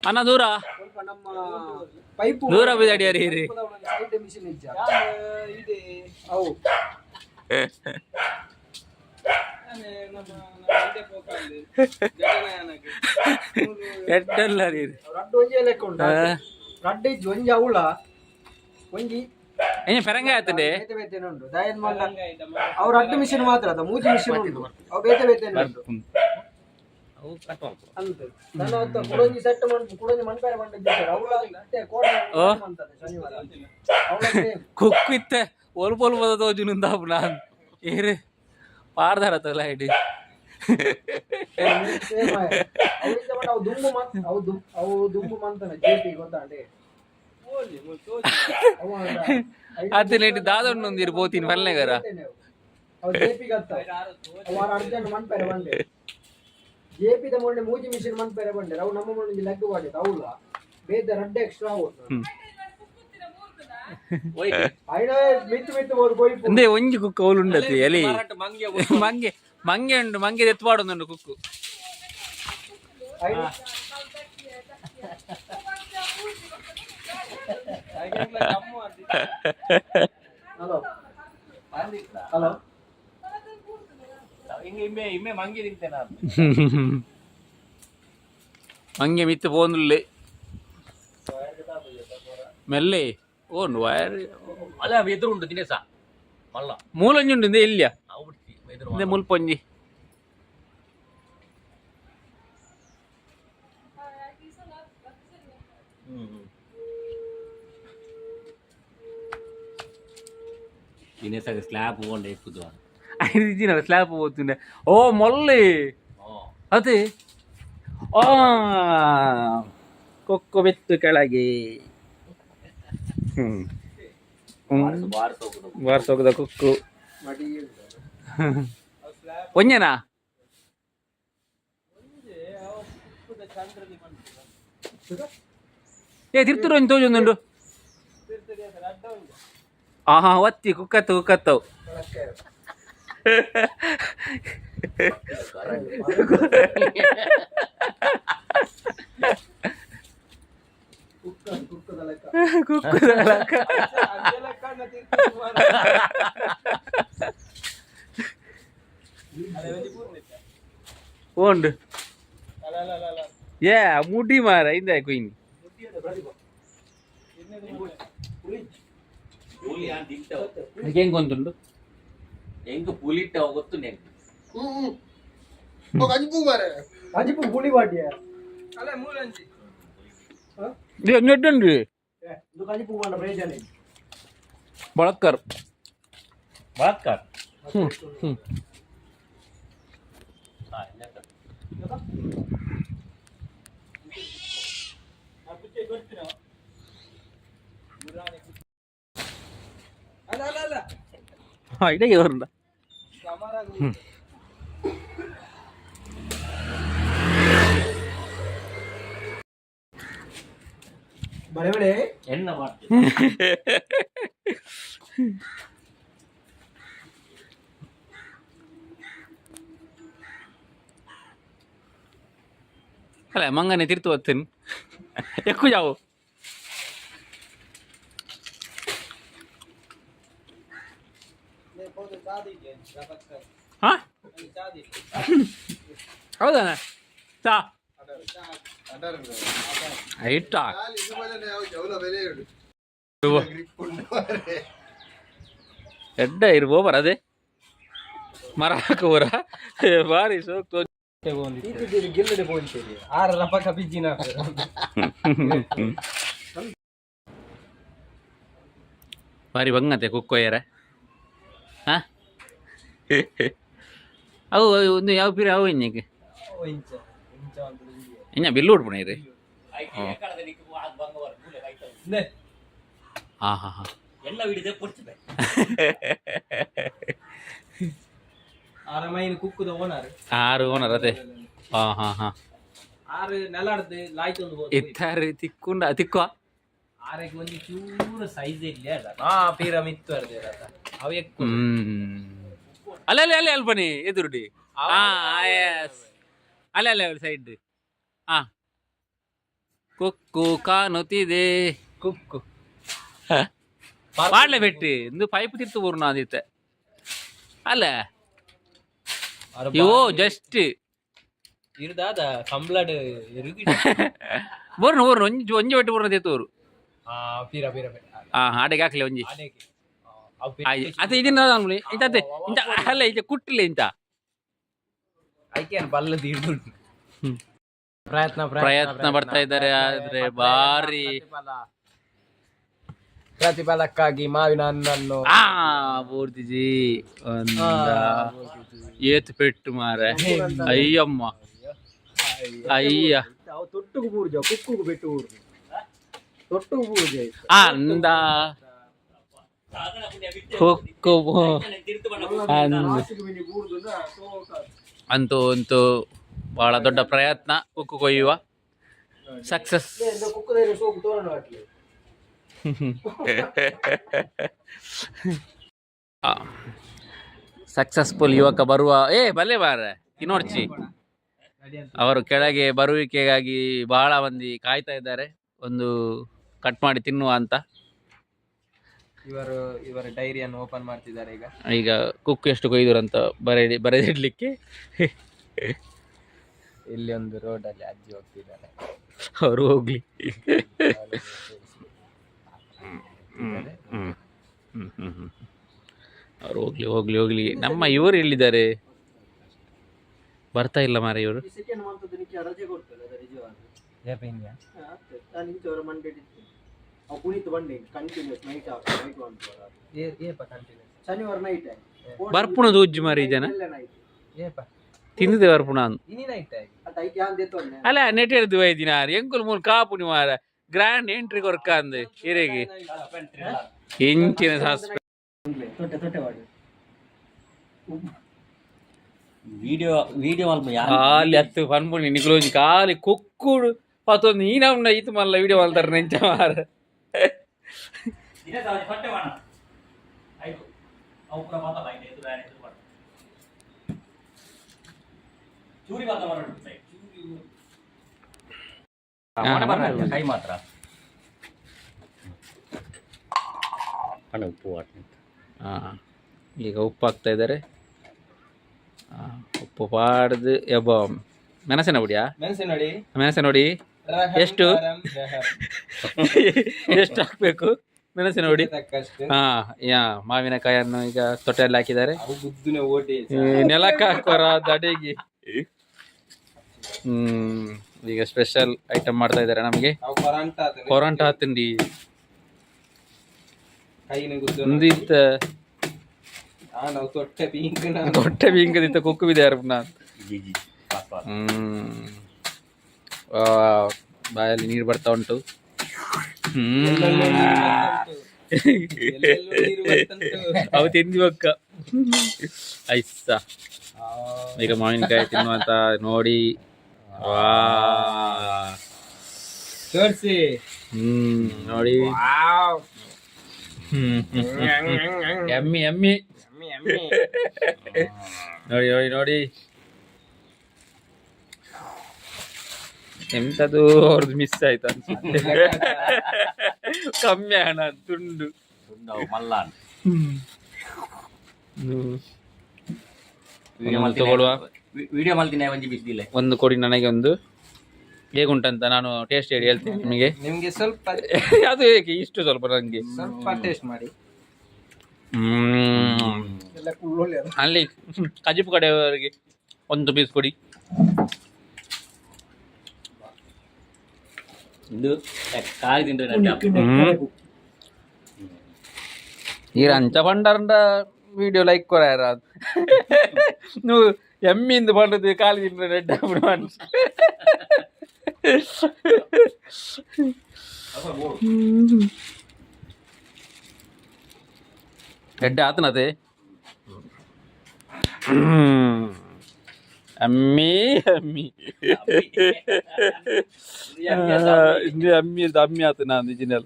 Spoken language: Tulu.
ಅಣ್ಣ ದೂರ. ಸ್ವಲ್ಪ ನಮ್ಮ ಪೈಪು. ದೂರ ಬಿದ್ದಾಡಿ ರೀ. ಸೈಡ್ ಮಿಷಿನ್ ಇಜ್ಜ ಅವು. ಎಟ್ಟಲ್ಲ ರೀ. ರಡ್ಡ್ ಒಂಜಿ ಲೆಕ್ಕ ಉಂಟು. ರಡ್ಡ್ ಇಜ್ಜಿ, ಒಂಜಿ ಅವಳ ಒಂಜಿ. ಏ ಪೆರಂಗ ಆತದೆ. ಬೇತೆ ಬೇತೆ ಉಂಟು ದಯನ್ ಮಲ್ಲ. ಅವು ರಡ್ಡ್ ಮಿಷಿನ್ ಮಾತ್ರ ಅದ, ಮೂಜಿ ಮಿಷಿನ್ ಉಂಟು. ಅವು ಬೇತೆ ಬೇತೆ ಉಂಟು ಅಂತ ನನ್ನ ಹೊತ್ತು ಕುಡೊಂಜಿ ಸೆಟ್ ಮನ್ ಕುಡೊಂಜಿ ಮನ್ಪೇರೆ ಮಂಡಿದ್ದಾರೆ. ಅವಳ ಇತ್ತೆ ಕೋಡ ಓ. ಮಂತದೆ ಶನಿವಾರ ಅವಳ same. ಕುಕ್ಕು ಇತ್ತೆ ಒಲ್ಪ ಒಲ್ಪ ತೋಜುನುಂದಾಪುನ ಏರು ಪಾರ್ದಾರತ್ತಲ್ಲ ಇಡಿ. Same ಆಯೆ. ಅವು ಇತ್ತೆ ಬಟ್ ಅವು ದುಂಬು ಮನ್ ಅವು ಅವು ದುಂಬು ಮಂತನ ಜೆಪಿ ಗೊತ್ತಾಂಡೆ ಅವು ಅಂಡ. ಅತ್ತನೇಟಿ ದಾದೊಂಡು ಪೋತೀನಿ ಫಲ್ನೆಗರ. ಅವು ಜೆಪಿ ಗತ್ತ ಅವು ಆರ್ ಅರ್ಜೆಂಟ್ ಮನ್ಪೇರೆ ಬಂಡೆ. ಜೆಪಿ the ಮೊನ್ನೆ ಮೂಜಿ ಮಿಷಿನ್ ಮನ್ಪೇರೆ ಬಂಡೆ. ಅವು ನಮ್ಮ ಮೊನ್ನೆ ಲೆಗ್ ವಾಡಿದ ಅವಳ ಬೇತೆ ರಡ್ಡೆ ಎಕ್ಸ್ಟ್ರಾ ಆವೊಂದು. ಐನ ಮಿತ್ತು ಮಿತ್ತು ಹೋದ್ ಕೊಯ್ಪು. ಅಂದೇ ಒಂಜಿ ಕುಕ್ಕು ಅವ್ಲು ಉಂಡತಿ ಎಲಿ ಮಂಗೆ ಮಂಗೆ ಉಂಡು. ಮಂಗೆ ಎತ್ಪಾಡೊಂದುಂಡು ಕುಕ್ಕು. ಐನ ಹಲೋ ಹಲೋ. ಮಂಗೆ ತಿಂತೆ ನಾನು. ಮಂಗೆ ಮಿತ್ತು ಪೋಂದುಲ್ಲೆ ಮೆಲ್ಲೆ ಓಂಡು ವೈರ್. ಅಲ್ಲ, ಎದುರು ಉಂಟು ದಿನೇಶ ಮಲ್ಲ. ಮೂಲೊಂಜಿ ಉಂಡು ಇಂದೇ ಇಲ್ಲಿಯ. ಅವು ಬಿಡ್ತಿ ಎದುರು. ಇಂದೇ ಮುಲ್ಪೊಂಜಿ. ದಿನೇಶ ಸ್ಲ್ಯಾಬ್ ಹೋಗೊಂಡು ಎಕ್ಕುದು. ಇಜ್ಜಿನ ಸ್ಲ್ಯಾಬ್ ಪೋತುಂಡೆ. ಓ ಮೊಲ್ಲೆ ಅದೇ ಆ ಕೊಕ್ಕೊ ಬೆತ್ತು ಕೆಳಗೆ. ಹ್ಮ್ ಹ್ಮ್ ಬಾರ್ಸೋಗದ ಕುಕ್ಕು. ಮಡಿ. ಒಂಜನಾ? ಏ ತಿರ್ತುರು ಒಂಜಿ ತೋಜೊಂದುಂಡು. ಆಹಾ ಒತ್ತಿ ಕುಕ್ಕತ್ತು ಕುಕ್ಕತ್ತವು. ಕುಕ್ಕ ಕುಕ್ಕದ ಲೆಕ್ಕ. ಕುಕ್ಕುದ ಲೆಕ್ಕ. ಉಂಡು ಏ ಮುಡಿ ಮಾರ ಇಂದ ಕುಯ್ನಿ. ಹೆಂಗ್ ಗೊತ್ತುಂಡು? ಹೆಂಗ್ ಪುಲಿಟ್ಟ ಗೊತ್ತು ನೆಂಗ್. ಅಜಿಪು ಪುಳಿ ಬಾಟಿಯ. ನೆಡ್ಡುಂಡು. ಇದು ಕಂಜಿಪು ಬಂಡ ಪ್ರಯೋಜನ. ಬಳಕ್ಕರ್. ಬಳಕ್ಕಾರ. ಹ್ಮ್ ಹ್ಮ್ ಹಾ ಇಡೀ ಇವ್ರಂದ. ಬಳೆ ಬಳೆ. ಎಣ್ಣ ಮಾಡ್ತೀವಿ. ಅಲ್ಲ ಮಂಗನೆ ತಿರ್ತು ಹೊತ್ತೇನು ಎಕ್ಕು ಜಾವು. ಹಾ ಹೌದಾ ಚಾ ಇಟ್ಟ. ಎಡ್ಡ ಇರ್ಬೋ ಬರದೆ ಮರ ಹಾಕುವರ ಬಾರಿ ಸೋಕ್ ತೋ. ಗಿಲ್ಲಡೆ ಪೋಂಚೇರಿ ಆರ ರಪಕ ಬಿಜ್ಜಿನ. ಬಾರಿ ಬಂಗತೆ ಕುಕ್ಕೋಯರ. ಹಾ ಅವು ಒಂದು ಯಾವ ಪೀರ ಅವು ಇನ್ನಕ್ಕೆ ಇನ್ನ ಬಿಲ್ಲು ಉಡ್ಪುಣ ಇರಿ. ಹಾ ಹಾ ಹಾ ಎಲ್ಲ ಹಿಡಿದೆ ಪೊಡ್ಚುಬೆ. ಆರ ಮೈನ್ ಕುಕ್ಕುದ ಓನರ್. ಆರು ಓನರ್ ಅದೇ ಹಾ ಹಾ ಹಾ. ಆರು ನೆಲಾಡ್ದು ಲಾಯ್ತೊಂದು. ಇತ್ತಾರೆ ತಿಕ್ಕುಂಡ ತಿಕ್ಕುವ. ಆರೆಗ್ ಒಂಜಿ ಚೂರು ಸೈಜ್ ಇಲ್ಲ ಅಲ್ಲ ಆ ಪೀರ ಮಿತ್ತು ಅರ್ದೆ ಅವು ಎಕ್ಕು. ಹ್ಮ್ ಅಲ್ಲ ಅಲ್ಲ ಅಲ್ಲ ಅಲ್ಪನಿ ಎದುರುಡಿ ಹಾ ಎಸ್ ಅಲ್ಲ ಅಲ್ಲ ಸೈಡ್ ಹಾ. ಕೊಕ್ಕು ಕಾಣುತ್ತಿದೆ. ಕುಕ್ಕು. ಪಾಡ್ಲೆ ಬೆಟ್ಟಿ ಇಂದು ಪೈಪ್ ತಿರ್ತು ಊರ್ನ ಅಂದಿತ್ತೆ ಅಲ್ಲ. ಇವು ಜಸ್ಟ್ ಇರ್ದಾದ ಕಂಬ್ಲಡ್ ಎರುಗಿ. ಬೋರ್ನು ಊರ್ನು ಒಂಜಿ ಒಂಜಿ ಬೆಟ್ಟು ಬೋರ್ನ ತಿತ್ತೂರು. ಆ ಪೀರ ಪೀರ ಪೀರ. ಆ ಆಡೆಗೆ ಹಾಕ್ಲಿ ಒಂಜಿ. ಆಡೆಗೆ ಅವು. ಅದೇ ಇದನ್ನ ಇಂತ ಇಂತ ಅಲ್ಲ, ಇಂಚ ಕುಟ್ಟಿಲ್ಲ ಇಂತ. ಐಕೆ ಬಲ್ಲ ತೀರ್ದುಂಟು. ಪ್ರಯತ್ನ. ಪ್ರಯತ್ನ ಪಡ್ತಾ ಇದ್ದಾರೆ, ಆದ್ರೆ ಭಾರಿ ಪ್ರತಿಫಲಕ್ಕಾಗಿ ಮಾವಿನ ಹಣ್ಣನ್ನು. ಆ ಬೋರ್ದಿಜಿ ಒಂದ ಏತ್ ಪೆಟ್ಟು ಮಾರೆ, ಅಯ್ಯಮ್ಮ ಅಯ್ಯ. ಅವು ತೊಟ್ಟುಗು ಬೂರ್ಜ ಕುಕ್ಕುಗು ಬೆಟ್ಟು ಊರು ತೊಟ್ಟುಗು ಬೂರ್ಜ. ಅಂದ ಕೊಕ್ಕು ಅಂದ. ಅಂತೂ ಅಂತೂ ಬಹಳ ದೊಡ್ಡ ಪ್ರಯತ್ನ, ಕುಕ್ಕು ಕೊಯ್ಯುವ ಸಕ್ಸಸ್. ಕುಕ್ಕುದ ಸೋಪು ತೋರಣ ಹಾಕ್ಲಿ. ಸಕ್ಸಸ್ಫುಲ್ ಯುವಕ ಬರುವ. ಏ ಬಲ್ಲೆ ಬಾರೆ ತಿನ್ನೋಡ್ಚಿ. ಅವರು ಕೆಳಗೆ ಬರುವಿಕೆಗಾಗಿ ಬಹಳ ಮಂದಿ ಕಾಯ್ತಾ ಇದ್ದಾರೆ, ಒಂದು ಕಟ್ ಮಾಡಿ ತಿನ್ನುವ ಅಂತ. ಇವರು ಇವರ ಡೈರಿಯನ್ನು ಓಪನ್ ಮಾಡ್ತಿದ್ದಾರೆ ಈಗ. ಈಗ ಕುಕ್ಕು ಎಷ್ಟು ಕೊಯ್ದರು ಅಂತ ಬರೆದಿಡ್ಲಿಕ್ಕೆ. ಇಲ್ಲಿ ಒಂದು ರೋಡ್ ಅಲ್ಲಿ ಅಜ್ಜಿ ಹೋಗ್ತಿದ್ದಾರೆ. ಅವರು ಹೋಗ್ಲಿ. ಅವ್ರು ಹೋಗ್ಲಿ ಹೋಗ್ಲಿ ಹೋಗ್ಲಿ. ನಮ್ಮ ಇವರು ಎಲ್ಲಿದ್ದಾರೆ? ಬರ್ತಾ ಇಲ್ಲ ಮಾರ ಇವರು. ಈ ಸೆಕೆಂಡ್ ಮಂತ್ ನಿಕ್ಕೆ ರಜೆ ಕೊಡ್ತಾರೆ ಅದ ನಿಜವಾದ. ನಾನು ಇಂಚವರ ಮಂಡೇ ಇತ್ತು ಅವು ಪುನೀತ್ ಬಂಡೆ ಕಂಟಿನ್ಯೂಸ್ ನೈಟ್ ನೈಟ್ ಒನ್ ಶನಿವಾರ ನೈಟ್. ಬರ್ಪುಣದು ಉಜ್ಜು ಮಾರಿ ಜನ. ನೈಟ್. ತಿಂದಿದೆ ಬರ್ಪುಣ ಅಂದ್. ಅತ್ತ ಐಕೆ ಅಂದಿತ್ತು. ಅಲ್ಲ, ನೆಟ್ ಹಿಡಿದು ಒಯ್ದಿನ ಎಂಕುಲ್ ಮೂಲು ಕಾಪು ಮಾರ ಗ್ರ್ಯಾಂಡ್ ಎಂಟ್ರಿ ಕೊರ್ಕ ಅಂದ್ ಹಿರೇಗೆ ಇಂಚಿನ ಸಾಸ್. ತೊಟ್ಟೆ ತೊಟ್ಟೆ ಮಾಡಿ. ವಿಡಿಯೋ ವಿಡಿಯೋ ಮಲ್ಪ ಯಾರು? ಖಾಲಿ ಹತ್ತು ಪನ್ಪುಣಿ ನಿಕುಲು ಒಂಜಿ ಖಾಲಿ ಕುಕ್ಕುಡು ಪತ್ತೊಂದು ಈನಮ್ನ ಈತು ಮಲ್ಲ ವಿಡಿಯೋ ಮಲ್ತಾರ ನೆಂಚ ಮಾರ. ಹೊಟ್ಟೆ ಬಾಣ ಆಯ್ತು, ಅವು ಪೂರ ಮಾತಲ್ಲ ಆಯ್ತು, ಎದುರು ಎದುರು ಮಾಡು. ಚೂರಿ ಮಾತ್ರ ಬರೋಣ. ಕೈ ಮಾತ್ರ ಅಣ್ಣ, ಉಪ್ಪು ವಾಟನೆ. ಆ, ಈಗ ಉಪ್ಪು ಹಾಕ್ತಾ ಇದ್ದಾರೆ. ಆ, ಉಪ್ಪು ಪಾಡ್ದು ಯಬ್ಬ ಮೆಣಸಿನ ಪುಡಿಯಾ? ಮೆಣಸು ನೋಡಿ. ಮೆಣಸಿನ ನೋಡಿ. ಎಷ್ಟು? ಎಷ್ಟು ಹಾಕ್ಬೇಕು ಮೆಣಸಿನ ಹುಡಿ? ತಕ್ಕಷ್ಟು. ಹಾ ಯಾ, ಮಾವಿನಕಾಯನ್ನು ಈಗ ತೊಟ್ಟೆಯಲ್ಲಿ ಹಾಕಿದ್ದಾರೆ. ಅವು ಗುದ್ದುನ ಓಟಿ. ಈ ನೆಲಕ್ಕೆ ಹಾಕೋರ ದಡಿಗೆ. ಈಗ ಸ್ಪೆಷಲ್ ಐಟಮ್ ಮಾಡ್ತಾ ಇದ್ದಾರೆ ನಮಗೆ. ಅವು ಕೊರಂಟ. ಕೊರಂಟ ತಿಂಡಿ. ಕೈನ ಗುದ್ದು. ಒಂದಿತ್ತ. ಆ ನಾವು ತೊಟ್ಟೆ ಪೀಂಕ್. ತೊಟ್ಟೆ ಬೀಂಗದಿತ್ತ ಕುಕ್ಕು ಬಿದೆ ಯಾರು. G G pass pass. ಆ, ಬಾಯಲ್ಲಿ ನೀರು ಬರ್ತಾ ಉಂಟು. ಅವು ತಿಂದಿ ಬಕ್ಕ ಐಸ. ಈಗ ಮಾವಿನಕಾಯಿ ತಿನ್ನುವಂತ ನೋಡಿ, ವಾ. ತೋರಿಸಿ. ನೋಡಿ. ಎಮ್ಮಿ ಎಮ್ಮಿ. ನೋಡಿ ನೋಡಿ ನೋಡಿ, ಎಂತದು ಅವ್ರದ್ದು ಮಿಸ್ ಆಯ್ತು ಅನ್ಸುತ್ತೆ, ಕಮ್ಮಿ ಹಣ ತುಂಡು. ತುಂಡು ಮಲ್ಲ. ಒಂದು ತಗೊಳ್ಳುವ. ವಿಡಿಯೋ ಮಲ್ತಿನ ಒಂಜಿ ಬಿಸಿದಿಲ್ಲ. ಒಂದು ಕೊಡಿ ನನಗೆ ಒಂದು, ಹೇಗುಂಟಂತ ನಾನು ಟೇಸ್ಟ್ ಹೇಳಿ ಹೇಳ್ತೇನೆ ನಿಮಗೆ. ನಿಮ್ಗೆ ಸ್ವಲ್ಪ. ಅದು ಹೇಗೆ ಇಷ್ಟು ಸ್ವಲ್ಪ ನನಗೆ. ಸ್ವಲ್ಪ ಟೇಸ್ಟ್ ಮಾಡಿ. ಎಲ್ಲ ಕುಳ್ಳೊಳ್ಳೆ. ಅಲ್ಲಿ ಕಜಿಪು ಕಡೆಯವರಿಗೆ ಒಂದು ಪೀಸ್ ಕೊಡಿ. ಇದು ಕಾಯಿ ತಿಂದ್ರೆ. ಈ ರಂಚ ಪಂಡರಂಡ ವಿಡಿಯೋ ಲೈಕ್ ಕೊರಾರ ನೀವು ಎಮ್ಮಿಂದ ಪಂಡದು ಕಾಲಿ ತಿಂದ್ರೆ ರೆಡ್. ರೆಡ್ ಆತನತೆ ಅಮ್ಮಿ ಅಮ್ಮಿ. ಇಂದು ಅಮ್ಮಿ ಅಮ್ಮಿ ಆತ ನಾನು ನಿಜಿನಲ್.